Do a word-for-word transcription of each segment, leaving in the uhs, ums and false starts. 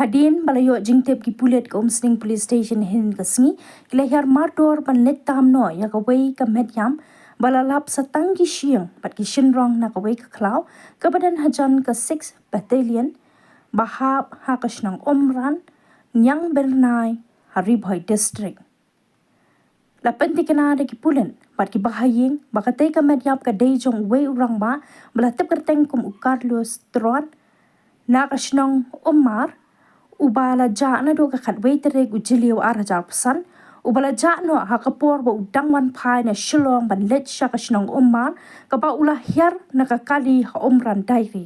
Hadien ba la ïoh jingtip ki pulit ka Umsning Police Station hynnin ka sngi, ki la hiar mardor ban leit tam noh ïa kawei ka met ïam ba la lap sa tang ki shyieng bad ki shynrong na kawei ka khlaw kaba don hajan ka six Battalion ba hap ha ka shnong Umran, Niang Byrnai, ha Ri Bhoi District. La pynthikna da ki pulit bad ki bahaïing ba katei ka met ïap ka dei jong uwei u rangbah ba la tip kyrteng kum u Carlos Tron, na ka shnong Umar, uba la jah naduh ka khatwei tarik u Jylliew ar hajar arphew san, uba la jah noh ha ka por ba u dang wan phai na Shillong ban leit sha ka shnong Umar, kaba u la hiar na ka kali ha Umran Dairy.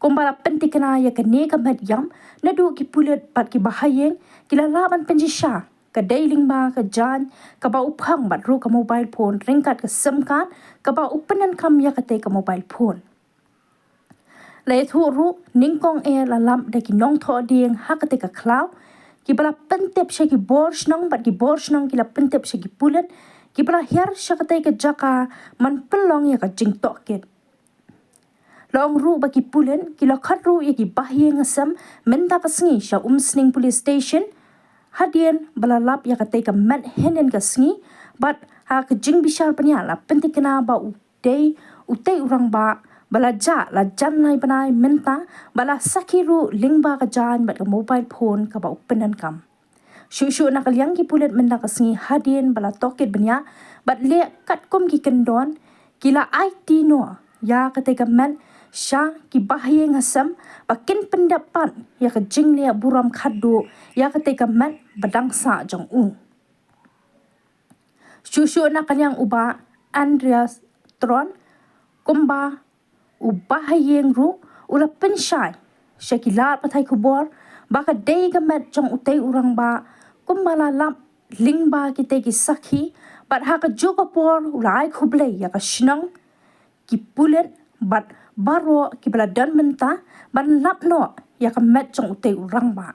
Kumba la pynthikna ïa kane ka met ïam, naduh ki pulit bad ki bahaïing ki la lah ban pynshisha ka dei lyngba ka jaiñ kaba u phong bad ruh ka mobile phone ryngkat ka SIM card kaba u pyndonkam ïa katei ka mobile phone. La ïathuh ruh, nyngkong eh la lap da ki nongthoh dieng ha katei ka khlaw kiba la pyntip sha ki bor shnong bad ki bor shnong ki la pyntip sha ki pulit kiba la hiar sha katei ka jaka ban pynlong ïa ka jingtohkit. La ong ruh ba ki pulit ki la khot ruh ïa ki bahaïing hasem mynta ka sngi sha Umsning Police Station hadien ba la lap ïa katei ka met hynnin ka sngi, bad ha ka jingbishar bniah la pynthikna ba u dei utei u rangbah ba la jah la jan lai bnai mynta, ba la sakhi ruh lyngba ka jaiñ bad ka mobile phone kaba u pyndonkam. Shuh shuh na ka liang ki pulit mynta ka sngi hadien ba la tohkit bniah bad leh katkum ki kyndon, ki la aiti noh ïa katei ka met sha ki bahaïing hasem ba kin pyndep pat ïa ka jingleh burom khatduh ïa katei ka met ba dang sah jong u. Shuh shuh na ka liang u Bah Andreas Tron, kumba u bahaïing ruh u la pynshai sha ki lad pathai khubor ba ka dei ka met jong utei u rangbah kumba la lap lyngba kitei ki sakhi, bad ha kajuh ka por u la ai khublei ïa ka shnong, ki pulit bad baroh kiba la don mynta ban lap noh ïa ka met jong utei u rangbah.